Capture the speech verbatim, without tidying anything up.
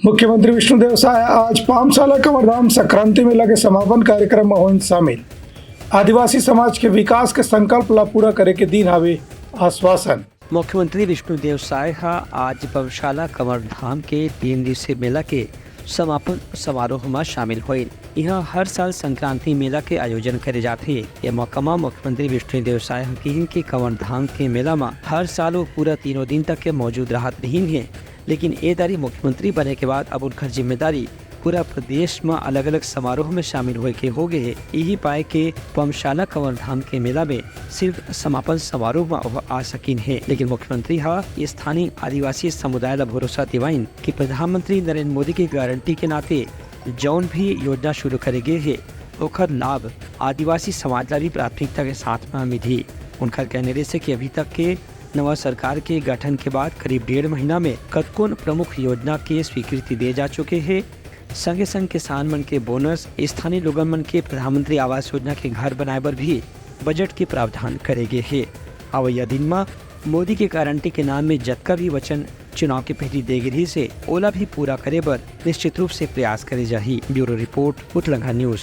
मुख्यमंत्री विष्णुदेव साय आज पामशाला कवर्धाम संक्रांति मेला के समापन कार्यक्रम म होइन शामिल। आदिवासी समाज के विकास के संकल्प ला पूरा करे के दिन हावे आश्वासन। मुख्यमंत्री विष्णुदेव साय ह आज पामशाला कवर्धाम के तीन दिवसीय मेला के समापन समारोह म शामिल होइन। इहाँ हर साल संक्रांति मेला के आयोजन करे जाथे। ये मौका म मुख्यमंत्री विष्णुदेव साय ह किहिन कि कवर्धाम के मेला म हर साल वो पूरा तीनों दिन तक के मौजूद रहत रहिन हे, लेकिन ए दारी मुख्यमंत्री बने के बाद अब उनकर जिम्मेदारी पूरा प्रदेश म अलग-अलग समारोह में शामिल होए के हो गए हे। यही पाए के पामशाला कवर्धाम के मेला में सिर्फ समापन समारोह म ओह आ सकिन हे, लेकिन मुख्यमंत्री ह स्थानीय आदिवासी समुदाय ला भरोसा दिवाइन कि प्रधानमंत्री नरेंद्र मोदी के गारंटी के नाते जौन भी योजना शुरू करे गे हे, ओखर लाभ आदिवासी समाज ला भी प्राथमिकता के साथ म मिलही। उनकर कहने रहिसे कि अभी तक के नवा सरकार के गठन के बाद करीब डेढ़ महीना में कतकोन प्रमुख योजना के स्वीकृति दे जा चुके हे। संगे संग किसान मन के बोनस, स्थानीय लोगन मन के प्रधानमंत्री आवास योजना के घर बनाए बर भी बजट के प्रावधान करे गे हे। अवइया दिन म मोदी के गारंटी के नाम में जतका भी वचन चुनाव के पहली दे गे रहिस हे, ओला भी पूरा करे बर निश्चित रूप से प्रयास करे जाही। Bureau report, Utlangha news.